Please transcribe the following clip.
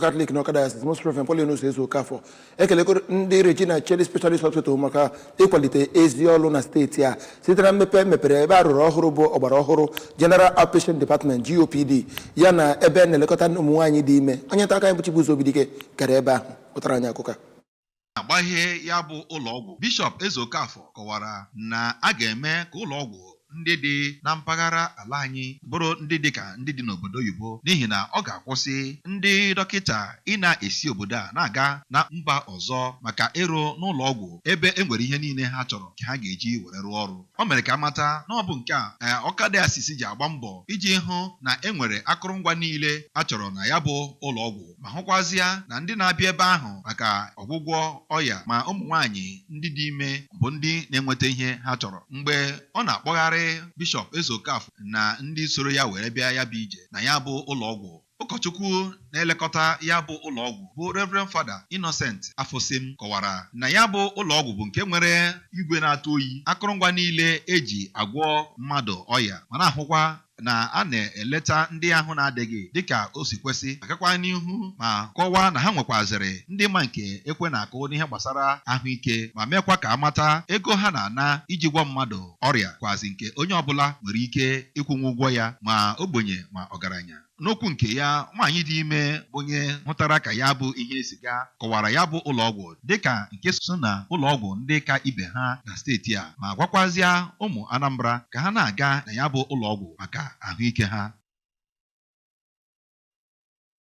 Katọlik n'Awka Diocese, Most Reverend Paulinus Ezeokafor, ekelekoro ndị Regina Cheli Specialist Hospital maka ịkwalite ezi ọrụ na steeti a site na mmepe mepere ebe a rụrụ ọhụrụ bụ ọgbara ọhụrụ General Outpatient Department, GOPD, ya na ebe na-elekọta ụmụ nwaanyị dị ime. Onye nta aka anyị bụ Chibuzo Obidike gara ebe ahụ pụtara anyị akụkọ a. Agbahie ya bụ ụlọọgwụ, Bishọp Ezeokafor kọwara na a ga-eme ka ụlọọgwụ ndị dị na mpaghara ala anyị bụrụ ndị dị ka ndị dị n'obodo oyibo, n'ihi na ọ ga-akwụsị ndị dọkịta ị na-esi obodo a na-aga na mba ọzọ maka ịrụ n'ụlọọgwụ ebe e nwere ihe niile ha chọrọ ka ha ga-eji were rụọ ọrụ. O mere ka amata na ọ bụ nke a Awka Diocese ji agba mbọ iji hụ na e nwere akụrụngwa niile a chọrọ na ya bụ ụlọọgwụ, ma hụkwazịa na ndị na-abịa ebe ahụ maka ọgwụgwọ ọya, ma ụmụ nwaanyị ndị dị ime, bụ ndị na-enweta ihe ha chọrọ. Mgbe ọ na-akpọgharị Bishọp Ezeokafor na ndị soro ya were bịa ya bụ ije na ya bụ ụlọọgwụ, ụkọchukwu na-elekọta ya bụ ụlọọgwụ, bụ Reverend Father Innocent Afosim, kọwara na ya bụ ụlọọgwụ bụ nke nwere igwe na-atụ oyi, akụrụngwa niile eji agwọ mmadụ ọya, ma na-ahụkwa na a na-eleta ndị ahụ na-adịghị dịka o si kwesị. Agakwa n'ihu ma kọwaa na ha nwekwazịrị ndị ma nke ekwe na-akụ n'ihe gbasara ahụike, ma meekwa ka amata ego ha na-ana iji gwọ mmadụ ọrịa kwazi nke onye ọbụla nwere ike ịkwụnwu ụgwọ ya, ma ogbenye ma ọgaranya. N'okwu nke ya, nwaanyị dị ime bụ onye hụtara ka ya bụ ihe si gaa kọwara ya bụ ụlọọgwụ dịka nke so na ụlọọgwụ ndị ka ibe ha na steeti a, ma gwakwazịa ụmụ Anambra ka ha na-aga na ya bụ ụlọọgwụ maka ahụike ha.